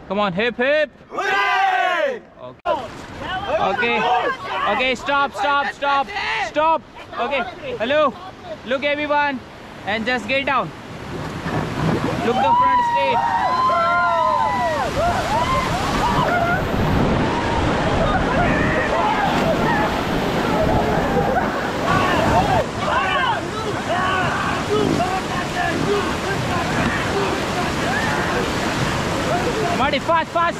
Come on, hip hip. Hooray! Okay. Okay. Okay, stop, stop, stop, stop. Okay. Hello. Look everyone and just get down. Look the front straight. Marty, fast, fast.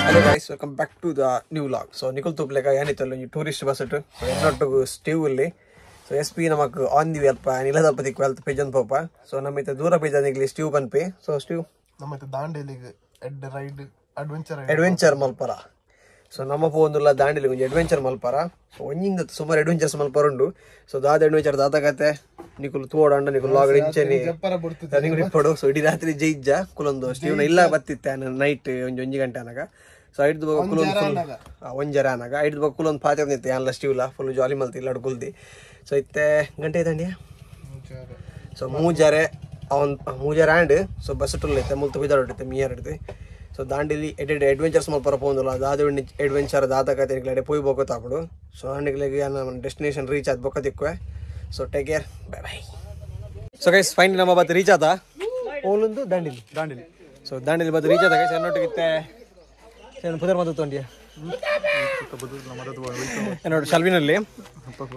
Hello guys, welcome back to the new vlog. So Nikul Tupleka yanithallu tourist bus it. So ennottugu Steve illi. So SP namak on the way alpa nilada padik wealth pigeon popa. So namithe dura pigeon igli Steve panpe. So Steve namithe Dandeli ed ride adventure adventure malpara. So nama pondulla Dandeli onji adventure malpara. So onjinda sumaru adventures malpara undu. So dada adventure dada kate nikul tuodanda nikul log incheni nikul ippodu. So idi ratri jeijja kulondo Steve na illa battitte night onji onji gante anaga. So ಐದು ಬೊಕ ಕುಲೊಂದು full ಒಂಜರ ಆನಗ ಐದು ಬೊಕ ಕುಲೊಂದು ಪಾತೆರ್ನ ಇತ್ತೆ ಯಾನ್ಲ ಸ್ಟೀವ್ಲ full jolly ಮಲ್ತಿ ಇಲ್ಲಡ್ ಕುಲ್ದಿ. ಸೊ ಇತ್ತೆ ಗಂಟೆ ಐತಂಡಿಯ ಸೊ ಮೂಜರೆ ಅವನ್ ಮೂಜರೆ ಆಂಡ್ ಸೊ ಬಸ್ ಟುಲ್ ಇತ್ತೆ ಮುಲ್ತ ಬಿದಾಡ್ ಇತ್ತೆ ಮಿಯರ್ ಇತ್ತೆ. ಸೊ ದಾಂಡಿಲಿ ಎಡೆಡ್ ಅಡ್ವೆಂಚರ್ಸ್ ಮಲ್ಪರ ಪೋಂದುಲ್ಲ ದಾದ ಅಡ್ವೆಂಚರ್ ದಾದ ಕತೆ ನಿಕ್ಲೆ ಪೋಯ್ ಬೊಕ ತಾಪುಡು. ಸೊ ನಿಕ್ಲೆಗ್ ಯಾನ್ ಡೆಸ್ಟಿನೇಷನ್ ರೀಚ್ ಆದ್ ಬೊಕ ತಿಕ್ಕುವೆ. So take care, bye bye. So guys finally ನಮ್ಮ ಬತ್ ರೀಚ್ ಆತ ಓಲುಂದು ದಾಂಡಿಲಿ ದಾಂಡಿಲಿ. ಸೊ ದಾಂಡಿಲಿ ಬತ್ ರೀಚ್ ಆತ ಗೈಸ್ ಎನ್ನೊಟ್ಟಿಗೆ ಇತ್ತೆ ಪುದರ್ ಮದ್ದು ತೊಂಡಿಯ ನೋಡಿ ಶಲ್ವಿನಲ್ಲಿ.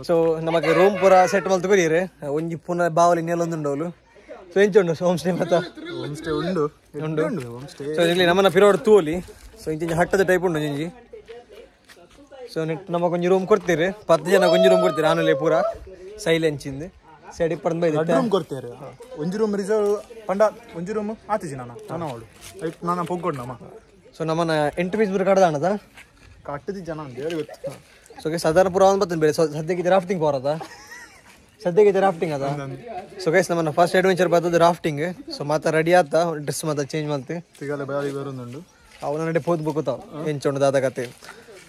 ಸೊ ನಮಗೆ ರೂಮ್ ಪೂರ ಸೆಟ್ ಮಲ್ತು ಕೊರಿಯರು ಒಂಜಿ ಪುನಃ ಬಾವಲಿ ನೆಲೊಂದುಂಡವಳು. ಸೊ ಎಂಚ ಉಂಡು ಹೋಮ್ ಸ್ಟೇ ಮತ್ತ ಹೋಮ್ ಸ್ಟೇ ಉಂಡು ಉಂಡು ಹೋಮ್ ಸ್ಟೇ. ಸೊ ಇಲ್ಲಿ ನಮ್ಮನ್ನ ಪಿರೋಡ್ ತೂಲಿ. ಸೊ ಇಂಚಿಂಚ ಹಟ್ಟದ ಟೈಪ್ ಉಂಡು ಒಂಜಿ. ಸೊ ನೆಟ್ ನಮಗೊಂಜಿ ರೂಮ್ ಕೊಡ್ತೀರಿ 10 ಜನ ಒಂಜಿ ರೂಮ್ ಕೊಡ್ತೀರಿ ಆನಲೆ ಪೂರ ಸೈಲೆನ್ಸ್ ಇಂದು ಸೈಡ್ ಇಪ್ಪರ್ದು ಬೈದು ರೂಮ್ ಕೊಡ್ತೀರಿ ಒಂಜಿ ರೂಮ್ ರಿಸರ್ವ್ ಪಂಡ ಒಂಜಿ ರೂಮ್ ಆತಿಜಿ ನಾನು ನಾನು ಅವಳು ಐಟ್ ನಾನು ಪೊಗ್ಗೊಡು ನಮ್ಮ. ಸೊ ನಮ್ಮನ್ನ 8 ಪೀಸ್ ಬುರ ಕಡ್ದಾಣದ ಕಟ್ಟದಿ ಜನ ಅಂತ ಹೇಳಿ ಗೊತ್ತು. ಸೊ ಗೈಸ್ ಸಾಧಾರಣ ಪೂರ ಒಂದು ಬರ್ತದೆ ಬೇರೆ. ಸೊ ಸದ್ಯಕ್ಕೆ ರಾಫ್ಟಿಂಗ್ ಹೋರದ ಸದ್ಯಕ್ಕೆ ರಾಫ್ಟಿಂಗ್ ಅದ. ಸೊ ಗೈಸ್ ನಮ್ಮನ್ನ ಫಸ್ಟ್ ಅಡ್ವೆಂಚರ್ ಬರ್ತದೆ ರಾಫ್ಟಿಂಗ್. ಸೊ ಮಾತ ರೆಡಿ ಆತ ಡ್ರೆಸ್ ಮಾತ ಚೇಂಜ್ ಮಾಡ್ತಿ ತಿಗಲೆ ಬಾರಿ ಬರೋದುಂಡು ಅವನ ನಡೆ ಪೋದ್ ಬುಕುತಾವ್ ಎಂಚೊಂಡು ದಾದ ಕತೆ.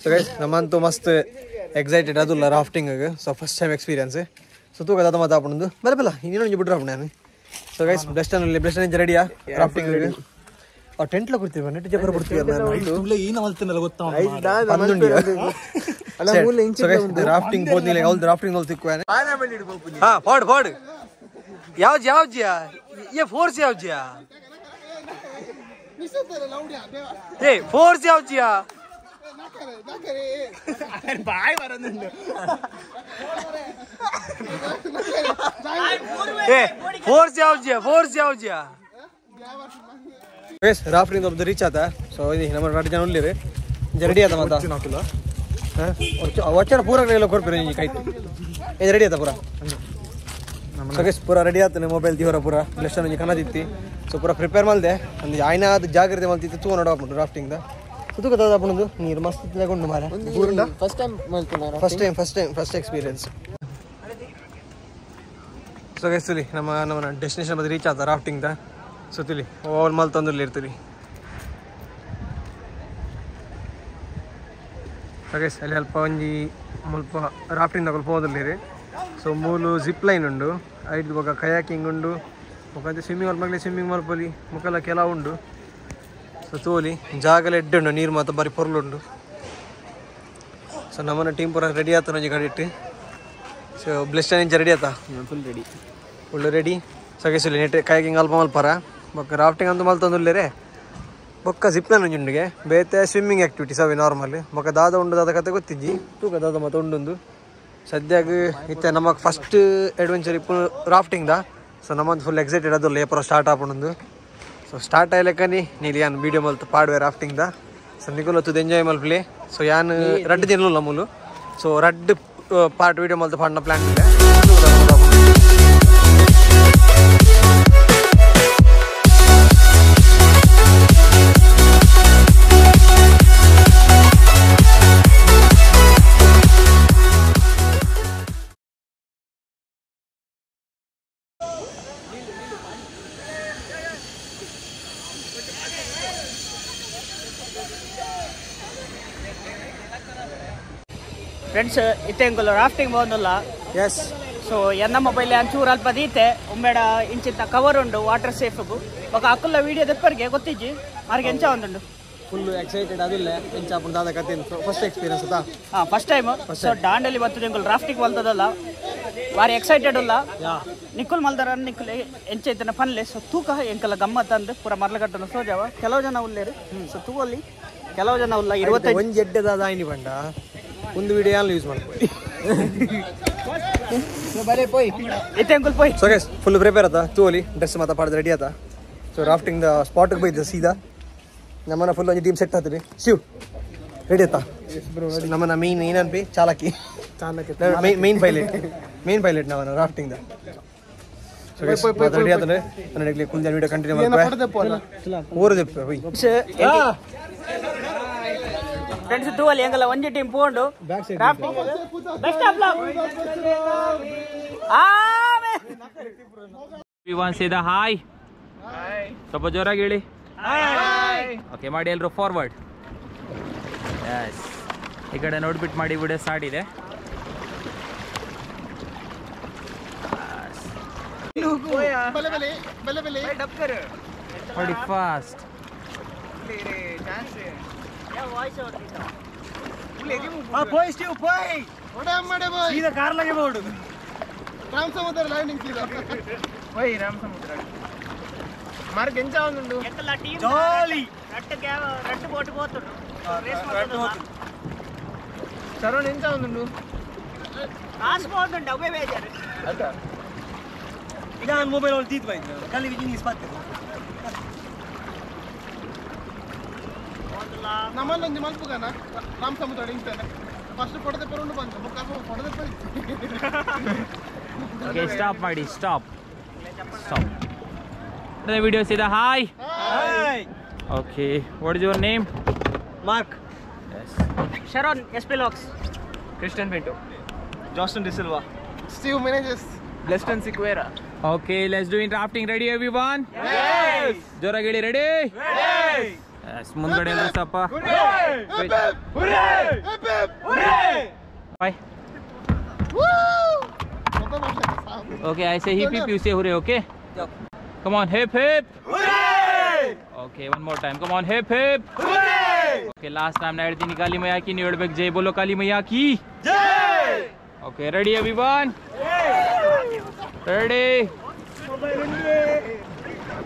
ಸೊ ಗೈಸ್ ನಮ್ಮಂತೂ ಮಸ್ತ್ excited ಅದುಲ್ಲ rafting. So first time experience. So ತೂಕ ದಾದ ಮಾತ ಆಪುಂಡು ಬಲ ಬಲ ಇನ್ನೊಂದು ಬಿಡ್ರ ನಾನು. ಸೊ ಗೈಸ್ ಬ್ಲೆಸ್ಟನ್ ಬ್ಲೆಸ್ಟನ್ ರೆಡಿಯಾ ರಾಫ್ಟಿಂಗ್ ಟೆಂಟ್ ಲ ಕೊಡ್ತೀವಿ ನೆಟ್ ಜಬ್ಬರ ಕೊಡ್ತೀವಿ ರಾಫ್ಟಿಂಗ್ ಹೋದ್ನಿಲ್ಲ ಅವ್ದು ರಾಫ್ಟಿಂಗ್ ಹೋಲ್ ತಿಕ್ಕುವಾನೆ. ಹಾ ಪಾಡ್ ಪಾಡ್ ಯಾವ್ದು ಯಾವ್ಜಿಯಾ ಏ ಫೋರ್ಸ್ ಯಾವ್ಜಿಯಾ ಏ ಫೋರ್ಸ್ ಯಾವ್ಜಿಯಾ ಏ ಫೋರ್ಸ್ ಯಾವ್ಜಿಯಾ ಫೋರ್ಸ್ ಯಾವ್ಜಿಯಾ. ಗೈಸ್ ರಾಫ್ಟಿಂಗ್ ಒಬ್ಬ ರೀಚ್ ಆತ. ಸೊ ಇದು ನಮ್ಮ 2 ಜನ ಉಳ್ಳಿರಿ ರೆಡಿ ಆತ ಮತ್ತ ವಚ್ಚರ ಪೂರ ಎಲ್ಲ ಕೊಡ್ತೀರಿ ಈ ಕೈತು ಇದು ರೆಡಿ ಆತ ಪೂರ. ಸೊ ಗೈಸ್ ಪೂರ ರೆಡಿ ಆತ ಮೊಬೈಲ್ ದಿವರ ಪೂರ ಬ್ಲೆಸ್ಟನ್ ಒಂಜಿ ಕನದಿತ್ತಿ. ಸೊ ಪೂರ ಪ್ರಿಪೇರ್ ಮಲ್ದೆ ಒಂದು ಆಯ್ನ ಅದು ಜಾಗ್ರತೆ ಮಲ್ತಿತ್ತು ತೂ ನೋಡಾಪುಂಡು ರಾಫ್ಟಿಂಗ್ the ಸುತುಕ ದಾದಾಪುಂಡು ನೀರು ಮಸ್ತ್ ತಗೊಂಡು ಮಾರ first time first time first time first experience. So guys ತುಲಿ ನಮ್ಮ ನಮ್ಮ ಡೆಸ್ಟಿನೇಷನ್ ಬಂದು ರೀಚ್ ಆತ ರಾಫ್ಟಿಂಗ್ the. So ತಿಳಿ ಓನ್ ಮಲ್ ತಂದುಲ್ಲಿ ಇರ್ತೀರಿ. ಗೈಸ್ ಅಲ್ಲಿ ಅಲ್ಪ ಒಂಜಿ ಮುಲ್ಪ ರಾಫ್ಟಿಂಗ್ ತಗೊಳ್ ಪೋದುಲ್ಲೇರಿ. ಸೊ ಮೂಲು ಜಿಪ್ ಲೈನ್ ಉಂಡು ಐದು ಬೊಕ ಕಯಾಕಿಂಗ್ ಉಂಡು ಬೊಕ ಸ್ವಿಮ್ಮಿಂಗ್ ಮಲ್ಪಲಿ ಸ್ವಿಮ್ಮಿಂಗ್ ಮಲ್ಪಲಿ ಮುಖಲ ಕೆಲ ಉಂಡು. ಸೊ ತೋಲಿ ಜಾಗಲ ಎಡ್ಡೆ ಉಂಡು ನೀರು ಮಾತ್ರ ಬಾರಿ ಪೊರ್ಲುಂಡು. ಸೊ ನಮ್ಮನ್ನ ಟೀಮ್ ಪೂರ ರೆಡಿ ಆತ ಒಂಜಿ ಕಡಿಟ್ಟು. ಸೊ ಬ್ಲೆಸ್ಟನ್ ಇಂಚ ರೆಡಿ ಆತ full ready full ready. So guys ಇಲ್ಲಿ ನೆಟ್ ಕಯಾಕಿಂಗ್ ಅಲ್ಪ ಮಲ್ಪರ ಬೊಕ್ಕ ರಾಫ್ಟಿಂಗ್ ಅಂತೂ ಮಲ್ತೊಂದುಲ್ಲೇರೆ ಬೊಕ್ಕ ಜಿಪ್ ಲೈನ್ ಒಂಜಿ ಬೇತೆ ಸ್ವಿಮ್ಮಿಂಗ್ ಆಕ್ಟಿವಿಟೀಸ್ ಅವೇ ನಾರ್ಮಲ್ ಬೊಕ್ಕ ದಾದ ಉಂಡು ದಾದ ಕತೆ ಗೊತ್ತಿಜ್ಜಿ ತೂಕ ದಾದ ಮತ್ತೆ ಉಂಡೊಂದು ಸದ್ಯಾಗ ಇತ್ತೆ ನಮಕ್ ಫಸ್ಟ್ ಅಡ್ವೆಂಚರ್ ಇಪ್ಪು ರಾಫ್ಟಿಂಗ್ the. So ನಮ್ಮದು ಫುಲ್ ಎಕ್ಸೈಟೆಡ್ ಅದು ಏಪರ ಸ್ಟಾರ್ಟ್ ಆಪುಂಡು. ಸೊ ಸ್ಟಾರ್ಟ್ ಆಯ್ಲೆಕ್ಕನಿ ನೀಲಿ ಯಾನ್ ವೀಡಿಯೋ ಮಲ್ತು ಪಾಡುವೆ ರಾಫ್ಟಿಂಗ್ the. So ನಿಕುಲ್ ಹೊತ್ತುದು ಎಂಜಾಯ್ ಮಲ್ಪಲಿ. ಸೊ ಯಾನ್ ರಡ್ಡು ದಿನ ಮೂಲು ಸೊ ರಡ್ಡು ಪಾರ್ಟ್ ವೀಡಿಯೋ ಮಲ್ತು ಪಾಡಿನ ಪ್ಲಾನ್ ಇಲ್ಲ. ಫ್ರೆಂಡ್ಸ್ ಇತ್ತೆಂಗುಲು ರಾಫ್ಟಿಂಗ್ ಬಂದಲ್ಲ. ಎಸ್. ಸೊ ಎನ್ನ ಮೊಬೈಲ್ ಅಂಚೂರು ಅಲ್ಪ ದೀತೆ ಉಂಬೇಡ ಇಂಚಿತ್ತ ಕವರ್ ಉಂಡು ವಾಟರ್ ಸೇಫ್ಗು ಬೊಕ ಅಕುಲ್ಲ ವಿಡಿಯೋ ದೆಪ್ಪರಿಗೆ ಗೊತ್ತಿಜ್ಜಿ ಮಾರ್ಗೆ ಎಂಚ ಒಂದುಂಡು. ಫುಲ್ ಎಕ್ಸೈಟೆಡ್ ಅದಿಲ್ಲ ಎಂಚ ಆಪುಂಡು ದಾದ ಕತೆ ಫಸ್ಟ್ ಎಕ್ಸ್ಪೀರಿಯನ್ಸ್ ಅತಾ. ಹಾ ಫಸ್ಟ್ ಟೈಮ್. ಸೊ ದಾಂಡಲಿ ಬರ್ತದೆ ಎಂಕುಲು ರಾಫ್ಟಿಂಗ್ ಮಲ್ತದಲ್ಲ ಬಾರಿ ಎಕ್ಸೈಟೆಡ್ ಉಲ್ಲ. ನಿಕ್ಕುಲ್ ಮಲ್ದರ ನಿಕ್ಕುಲ್ ಎಂಚ ಇತ್ತನ ಪನ್ಲೆ. ಸೊ ತೂಕ ಎಂಕಲ ಗಮ್ಮತ್ ಅಂದ್ ಪೂರ ಮರ್ಲಗಟ್ಟನ ಸೋಜಾವ ಕೆಲವು ಜನ ಉಲ್ಲೇರು. ಸೊ ತೂವಲ್ಲಿ ಕೆಲವು ಜನ ಉಲ್ಲ 25 ಒಂಜಿ ಎಡ್ಡೆದಾದ ಆಯ್ನಿ ಪಂಡ ಒಂದು ವಿಡಿಯೋ ಯೂಸ್ ಮಾಡ್ಕೊಳ್ಳಿ. ಇತ್ತೆ ಎಂಕುಲು ಪೋಯ್. ಸೊ ಗೈಸ್ ಫುಲ್ ಪ್ರಿಪೇರ್ ಆತ ತೂವಲಿ ಡ್ರೆಸ್ ಮಾತ ಪಾಡ್ದು ರೆಡಿ ಆತ. ಸೊ ರಾಫ್ಟಿಂಗ್ the ಸ್ಪಾಟ್ಗೆ ಬೈದ ಸೀದಾ ನಮ್ಮನ್ನ ಫುಲ್ ಒಂಜಿ ಟೀಮ್ ಸೆಟ್ ಆತ್ರಿ. ಶಿವ್ ರೆಡಿ ಆತ? ನಮ್ಮನ್ನ ಮೇನ್ ಏನನ್ಪಿ ಚಾಲಕಿ ಮೇನ್ ಪೈಲಟ್, ಮೇನ್ ಪೈಲಟ್ ನಾವನ್ನ rafting the. So guys ready ಆತನೆ ನನಗೆ ಕುಲ್ದ ವಿಡಿಯೋ ಕಂಟಿನ್ಯೂ ಮಾಡ್ಕೊ ಊರು ದೆಪ್ಪ ಹೋಯ್. ಫ್ರೆಂಡ್ಸ್ ತೂವಲಿ ಎಂಗಲ ಒಂಜಿ ಟೀಮ್ ಪೋಂಡು ರಾಫ್ಟಿಂಗ್ ಬೆಸ್ಟ್ ಆಫ್ ಲಕ್. ಆಮೆ we want say the hi. ಸ್ವಲ್ಪ ಜೋರಾಗಿ ಹೇಳಿ ಹಾಯ್. ಓಕೆ ಮಾಡಿ ಎಲ್ಲರೂ ಫಾರ್ವರ್ಡ್. ಎಸ್ ಈ ಕಡೆ ನೋಡ್ಬಿಟ್ಟು ಮಾಡಿ ವಿಡಿಯೋ ಸ್ಟಾರ್ಟ್ ಇದೆ. ನೋಡಿ ಫಾಸ್ಟ್. ಜಾಲಿ ರಟ್ಟು ಬೋಟ್ ಪೋತುಂಡು ರೇಸ್ ಮಲ್ತುಂಡು ಶರಣ್ ಎಂಚ ಉಂಡು ಕಾಸ್ ಪೋತುಂಡು ಅವೇ ಬೇಜಾರು ಅತ್ತ ಈಗ ನಾನು ಮೊಬೈಲ್ ಒಳಗೆ ತೀತ್ ಬೈದ್ ಕಲಿ ವಿಜಿನಿ ಸ್ಪಾತ್ ನಮ್ಮಲ್ಲೊಂಜಿ ಮಲ್ಪುಗನ ರಾಮ ಸಮುದ್ರ ಇಂತಾನೆ ಫಸ್ಟ್ ಕೊಡದೆ ಪರುಂಡು ಬಂತು ಬೊಕ್ಕ ಕೊಡದೆ ಪರಿ. ಓಕೆ ಸ್ಟಾಪ್ ಮಾಡಿ stop stop. The video see the hi. Hi. Okay, what is your name? Mark. Yes. Sharon SP Locks. Christian Pinto. Justin De Silva. Steve Menezes. Bleston Sequeira. Okay, let's do in rafting. Ready everyone? Yes. ಜೋರಾಗಿ ಹೇಳಿ ready? Ready. Yes, ಮುಂದ್ಗಡೆ ಎಲ್ಲರೂ ಸ್ವಲ್ಪ. Hooray! Hooray! Hooray! Bye. Okay, I say hip hip, you say hooray, okay? Come on, hip hip. Hooray! Okay, one more time. Come on, hip hip. Hooray! Okay, last time na ಹೇಳ್ತೀನಿ ಕಾಲಿ ಮೈಯಾ ಕಿ, ನೀವು ಹೇಳ್ಬೇಕು ಜೈ ಬೋಲೋ ಕಾಲಿ ಮೈಯಾ ಕಿ. ಜೈ. Okay, ready everyone? Ready?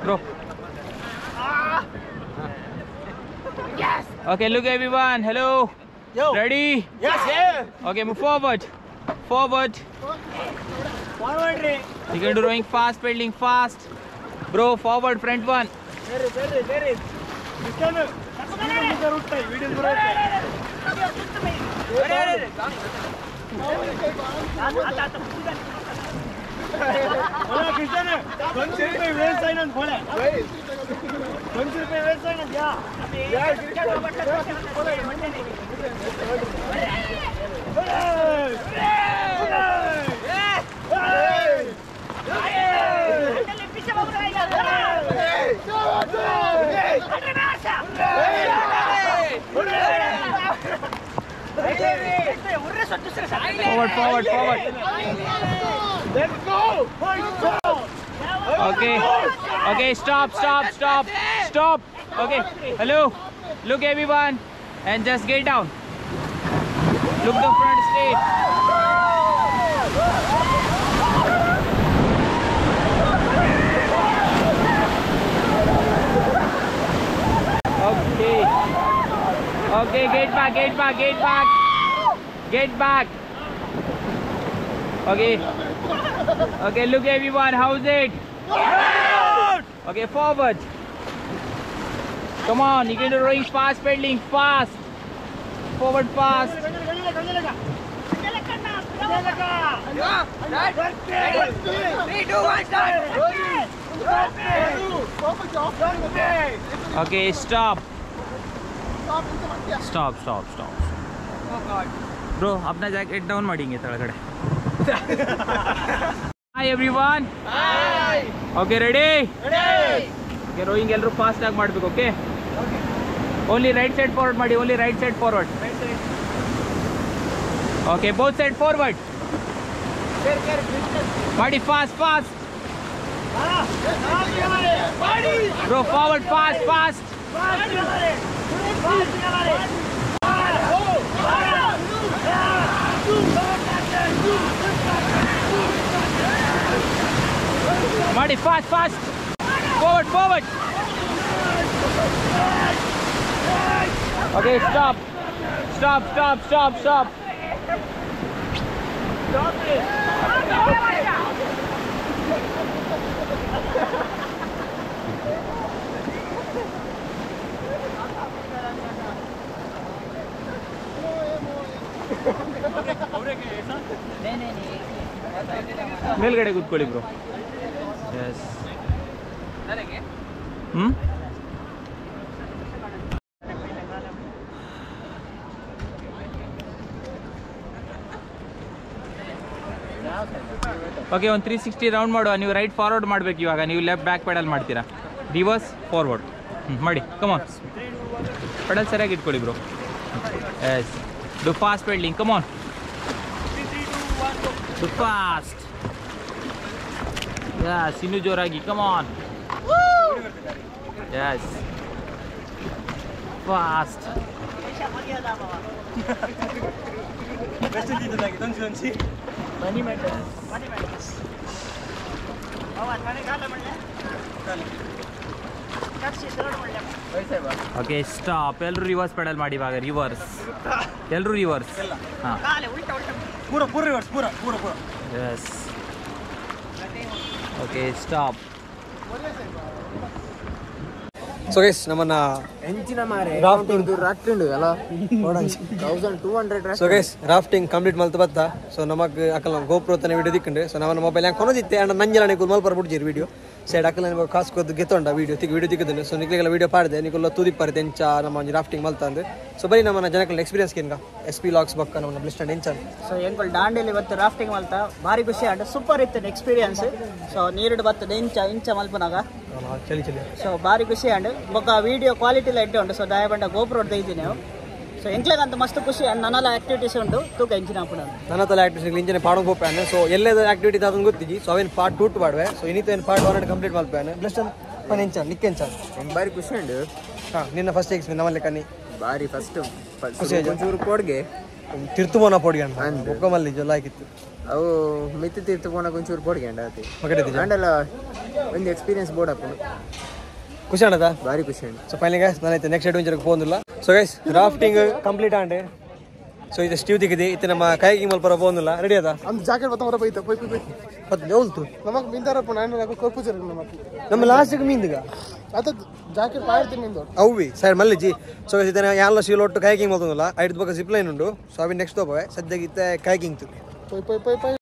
Bro. Yes. Okay, look everyone. Hello. Yo. Ready? Yes. Yeah. Okay, move forward. Forward. Forward. You can do rowing fast, pedaling fast. Bro, forward, front one. Very, very, very. Forward, forward, forward. Let's go! Okay, okay, stop, stop, stop, stop. Okay, hello. Look everyone and just get down. Look the front straight. Okay. Okay, get back, get back, get back. Get back. Okay. Okay, look everyone, how's it? Okay, forward. Come on, you can do rowing fast, pedaling fast. Forward fast. 3, 2, 1, start. Okay, stop. Stop, stop, stop. Oh God. Bro, apna jacket down madinge ತಳಗಡೆ. Hi everyone. Hi. Okay, ready? Ready. Okay, rowing ಎಲ್ಲರೂ fast ಆಗಿ ಮಾಡಬೇಕು, okay? Only right side forward ಮಾಡಿ, only right side forward. Right side. Okay, both side forward. Body fast, fast. Bro, forward, fast, fast. Body fast, fast. Forward, forward. Okay, stop. Stop, stop, stop, stop. Stop it. ಮೇಲ್ಗಡೆ ಕೂತ್ಕೊಳ್ಳಿ bro. S. Okay, ಒಂದು 360 round ಮಾಡುವ. ನೀವು right forward ಮಾಡಬೇಕು ಇವಾಗ. ನೀವು left back pedal ಮಾಡ್ತೀರಾ, reverse forward ಮಾಡಿ. ಕಮಾನ್, ಪೆಡಲ್ ಸರಿಯಾಗಿ ಇಟ್ಕೊಳ್ಳಿ bro. Yes, do fast pedalling. Come on, do fast. Yes, ಇನ್ನೂ ಜೋರಾಗಿ. Come on. Yes, fast. Okay, stop. ಎಲ್ಲರೂ ರಿವರ್ಸ್ ಪೆಡಲ್ ಮಾಡಿ ಇವಾಗ. ರಿವರ್ಸ್, ಎಲ್ಲರೂ ರಿವರ್ಸ್. ಹಾಂ, ಪೂರ ಪೂರ ರಿವರ್ಸ್, ಪೂರ ಪೂರ ಪೂರ. Yes. Okay, stop. So guys, ನಮ್ಮನ್ನ ರಾಫ್ಟಿಂಗ್ ಅಲ್ಲ 1200. So guys, rafting complete ಮಲ್ತು ಬತ್ತ. ಸೊ ನಮಗೆ ಅಕಲ್ ನಮ್ಮ ಗೋಪ್ರೋ ತನ ವಿಡಿಯೋ ದಿಕ್ಕಂಡೆ. ಸೊ ನಮ್ಮ ಮೊಬೈಲ್ ಹ್ಯಾಂಗೆ ಕೊನೋದಿತ್ತೆ ಅಂಡ್ ನಂಜಲ ನಿಕುಲ್ ಮಲ್ಪರ ಬಿಡ್ಜಿರಿ ವಿಡಿಯೋ ಸೈಡ್ ಅಕಲ್ ನಿಮಗೆ ಕಾಸು ಕೊದ್ದು ಗೆತ್ತೊಂಡ ವಿಡಿಯೋ ತಿಕ್ ವಿಡಿಯೋ ತಿಕ್ಕದನೆ. ಸೊ ನಿಕ್ಲೆಲ್ಲ ವಿಡಿಯೋ ಪಾಡಿದೆ ನಿಕುಲ್ಲ ತೂದಿಪ್ಪಾರಿದೆ ಎಂಚ ನಮ್ಮ ಒಂಜಿ ರಾಫ್ಟಿಂಗ್ ಮಲ್ತ ಅಂದೆ. ಸೊ ಬರೀ ನಮ್ಮನ್ನ ಜನಕಲ್ ಎಕ್ಸ್ಪೀರಿಯನ್ಸ್ ಕೇನ್ಗ ಎಸ್ ಪಿ ಲಾಕ್ಸ್ ಬಕ್ಕ ನಮ್ಮ ಬ್ಲಿಸ್ಟ್ ಅಂಡ್ ಎಂಚ. ಸೊ ಎಂಕುಲ್ ದಾಂಡೇಲಿ ಬತ್ತು ರಾಫ್ಟಿಂಗ್ ಮಲ್ತ ಭಾರಿ ಖುಷಿ ಆಂಡ್ ಸೂಪರ್ ಇತ್ತು ಎಕ್ಸ್ಪೀರಿಯನ್ಸ್. ಸೊ ನೀರುಡು ಬತ್ತದ ಇಂಚ ಇಂಚ ಮಲ್ಪನಾಗ ಚಲಿ ಚಲಿ. ಸೊ ಭಾರಿ ಖುಷಿ ಆಂಡ್ ಬೊಕ್ಕ ವಿಡಿಯೋ ಕ್ವಾಲಿಟಿ ಎಲ್ಲ ಎಡ್ಡೆ ಉಂಟು. ಸೊ ದಯಬಂಡ ಗೋಪ್ರೋ ದೈದಿನಿ. ಸೊ ಎಂಕ್ಲೆಗಂತ ಮಸ್ತ್ ಖುಷಿ ಅಂಡ್ ನನ್ನಲ್ಲ ಆಕ್ಟಿವಿಟೀಸ್ ಉಂಟು ತೂಕ ಇಂಚಿನ ಹಾಪುನ ನನ್ನ ತಲೆ ಆಕ್ಟಿವಿಟೀಸ್ ಇಂಚಿನ ಪಾಡೋಂಗ್ ಪೋಪಾನೆ. ಸೊ ಎಲ್ಲದ ಆಕ್ಟಿವಿಟಿ ಅದನ್ನು ಗೊತ್ತಿಜಿ. ಸೊ ಅವೇನು ಪಾರ್ಟ್ 2 ಪಾಡುವೆ. ಸೊ ಇನ್ನಿತ ಪಾರ್ಟ್ 1 ಕಂಪ್ಲೀಟ್ ಮಲ್ಪಾನೆ. ಬ್ಲೆಸ್ಟ್ ಪನ್ ಎಂಚ ನಿಕ್ ಎಂಚ ಭಾರಿ ಖುಷಿ ಉಂಟು. ಹಾಂ, ನಿನ್ನ ಫಸ್ಟ್ ಎಕ್ಸ್ಪೀರಿಯನ್ಸ್ ನಮ್ಮಲ್ಲಿ ಕನ್ನಿ ಭಾರಿ ಫಸ್ಟ್ ಒಂಚೂರು ಪೋಡ್ಗೆ ತಿರ್ತುಮೋನ ಪೋಡ್ಗೆ ಅಂಡ್ ಬೊಕ್ಕಮಲ್ಲಿ ಜೊಲ್ಲಾಕಿತ್ತು. ಅವು ಮಿತ್ತು ತಿರ್ತುಮೋನ ಒಂಚೂರು ಪೋಡ್ಗೆ ಅಂಡ ಅತಿ ಅಂಡಲ್ಲ ಒಂದು ಎಕ್ಸ್ಪೀರಿಯನ್ಸ್ ಬೋರ್ಡ್ ಹಾಕೊಂಡು ಖುಷಿ ಅಣ್ಣದ ಭಾರಿ ಖುಷಿ ಉಂಟು. ಸೊ ಫೈನಲಿ ಗೈಸ್, ನಾನೈತೆ ನೆಕ್ಸ್ಟ್ ಅಡ್ವೆಂಚರ್ಗೆ ಪೋಂದಿಲ್ಲ. So guys, rafting complete and so ಇದು ಸ್ಟೀವ್ ತಿಕ್ಕಿದೆ ಇತ್ತೆ ನಮ್ಮ ಕೈಗಿಂಗ್ ಮಲ್ಪರ ಪೋಂದಿಲ್ಲ. ರೆಡಿ ಅದ ಅಂದ್ ಜಾಕೆಟ್ ಬತ್ತ ಹೊರ ಬೈತ ಪೋಯ್ ಪೋಯ್ ಪತ್ ಹೋಲ್ತು ನಮಕ್ ಮೀನ್ದಾರಪ್ಪ ನಾನು ಕೊರ್ಪುಜರ್ ನಮಕ್ ನಮ್ಮ ಲಾಸ್ಟ್ಗೆ ಮೀನ್ದುಗ ಅತ ಜಾಕೆಟ್ ಪಾಡ್ತಿ ಮೀನ್ದು ಅವ್ವಿ ಸೈಡ್ ಮಲ್ಲಿಜಿ. ಸೊ ಗೈಸ್, ಇದನ್ನ ಯಾಲ್ಲ ಶೀಲ್ ಒಟ್ಟು ಕೈಗಿಂಗ್ ಮಲ್ತೊಂದಿಲ್ಲ. ಐದು ಬಕ್ಕ ಜಿಪ್ ಲೈನ್ ಉಂಟು. ಸೊ ಅವಿ ನೆಕ್ಸ್ಟ್ ತೋಪವೆ ಸದ್ಯಕ್ಕೆ ಇತ್ತೆ ಕೈಗಿಂಗ್ ತುಲಿ ಪೋಯ್ ಪೋಯ್ ಪೋಯ್ ಪೋಯ್.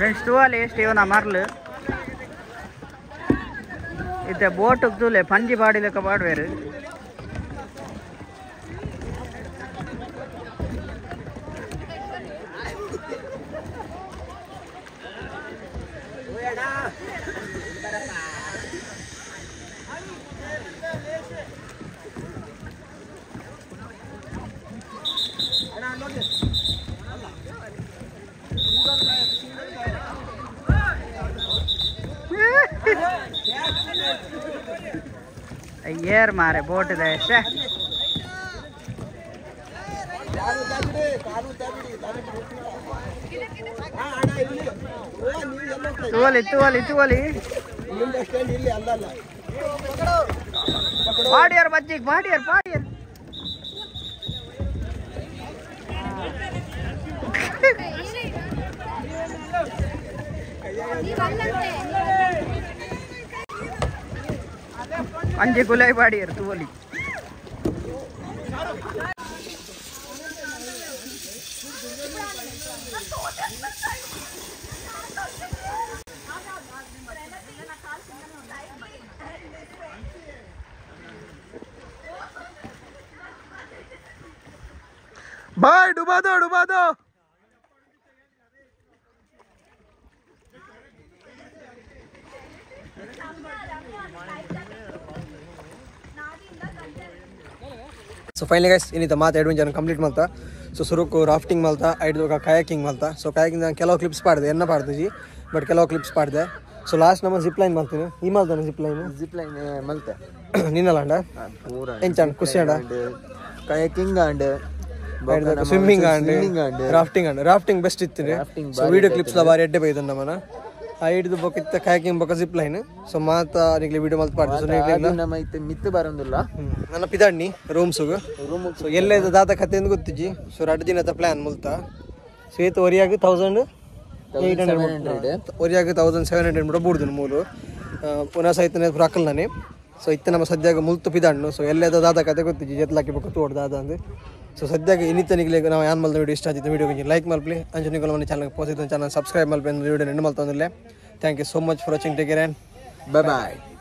ಫ್ರೆಂಡ್ಸ್ ತೂವಲೆ ಸ್ಟೀವನ ಮರ್ಲು ಇತ್ತೆ ಬೋಟ್ ತೂಲೆ ಪಂಜಿ ಪಾಡಿಲೆಕ್ಕ ಪಾಡ್ವೇರು ಏರ್ ಮಾರೆ ಬೋಟ್ ಇದೆ ಶ್ಯೆ. ತೂವಲಿ ತೂವಲಿ ತೂವಲಿ ಪಾಡಿಯರ್ ಬಜ್ಜಿಗ್ ಪಾಡಿಯರ್ ಪಾಡಿಯರ್ ಅಂಜೆ ಗುಲಾಯಿ ಪಾಡಿಯರ್ ತೂವಲಿ. भाई डुबा दो डुबा दो. ಸೊ ಫೈನಲಿ ಗೈಸ್ ಇನ್ನಿತ ಮಾತು ಅಡ್ವೆಂಚರ್ ಕಂಪ್ಲೀಟ್ ಮಾಡ್ತಾ. ಸೊ ಸುರುಕು ರಾಫ್ಟಿಂಗ್ ಮಾಡ್ತಾ, ಐದು ಕಯಾಕಿಂಗ್ ಮಾಡ್ತಾ. ಸೊ ಕಯಾಕಿಂಗ್ ನಾನು ಕೆಲವು ಕ್ಲಿಪ್ಸ್ ಪಾಡಿದೆ, ಎನ್ನ ಪಾಡ್ತಿಜಿ ಬಟ್ ಕೆಲವು ಕ್ಲಿಪ್ಸ್ ಪಾಡಿದೆ. ಸೊ ಲಾಸ್ಟ್ ನಮ್ಮ ಜಿಪ್ ಲೈನ್ ಮಾಡ್ತೀನಿ. ಈ ಮಾಡ್ತಾನೆ ಜಿಪ್ ಲೈನ್? ಜಿಪ್ ಲೈನ್ ಮಲ್ತೆ ನಿನ್ನಲ್ಲ ಎಂಚಾಂಡ್ ಖುಷಿ ಅಂಡ kayaking and swimming and rafting and rafting best ಇತ್ತು. ಸೊ ವಿಡಿಯೋ ಕ್ಲಿಪ್ಸ್ ಲ ಬಾರಿ ಎಡ್ಡೆ ಬೈದ ನಮ್ಮನ ಐದು ಬೊಕ್ಕ ಕಯಾಕಿಂಗ್ ಬೊಕ್ಕ ಜಿಪ್ ಲೈನ್. ಸೊ ಮಾತಾ ನಿಗ್ಲಿ ವಿಡಿಯೋ ಮಲ್ತ್ ಪಾಡ್ದು. ಸೊ ನಿಗ್ಲಿ ನಮ್ಮ ಇತ್ತೆ ಮಿತ್ತು ಬರಂದುಲ್ಲ ನನ್ನ ಪಿದಾಡ್ನಿ ರೂಮ್ಸುಗು. ಸೊ ಎಲ್ಲೇ ದಾತ ಕತೆ ಎಂದು ಗೊತ್ತಿಜ್ಜಿ. ಸೊ 2 ದಿನದ ಪ್ಲಾನ್ ಮುಲ್ತ. ಸೊ ಏತು ಒರಿಯಾಗ 1800 ಒರಿಯಾಗ 1700 ಮುಟ ಬೂಡ್ದು ಮೂಲು ಪುನಃ ಸಹಿತ ರಾಕಲ್ ನಾನೇ. ಸೊ ಇತ್ತೆ ನಮ್ಮ ಸದ್ಯಾಗ ಮುಲ್ತು ಪಿದಾಡ್ನು. ಸೊ ಎಲ್ಲೇದ ದಾದ ಕತೆ ಗೊತ್ತಿಜ್ಜಿ ಜೆತ್ಲಾಕಿ ಬೊಕ್ಕ ತೋಡ್ ದಾದ ಅಂದು. ಸೊ ಸದ್ಯಾಗ ಇನ್ನಿತನಿಗೆ ನಾವು ಯಾನ್ ಮಲ್ದ ವಿಡಿಯೋ ಇಷ್ಟ ಆಗಿತ್ತು ವಿಡಿಯೋ ಕೊಂಚ ಲೈಕ್ ಮಲ್ಪಲಿ, ಅಂಚೆ ನಿಕುಲು మన ಚಾನಲ್ ಪೋಸಿದ್ದ ಚಾನಲ್ ಸಬ್ಸ್ಕ್ರೈಬ್ ಮಲ್ಪಿ ವಿಡಿಯೋ ನೆಂಡು ಮಲ್ತೊಂದಿಲ್ಲ. Thank you so much for watching. Take care and bye bye.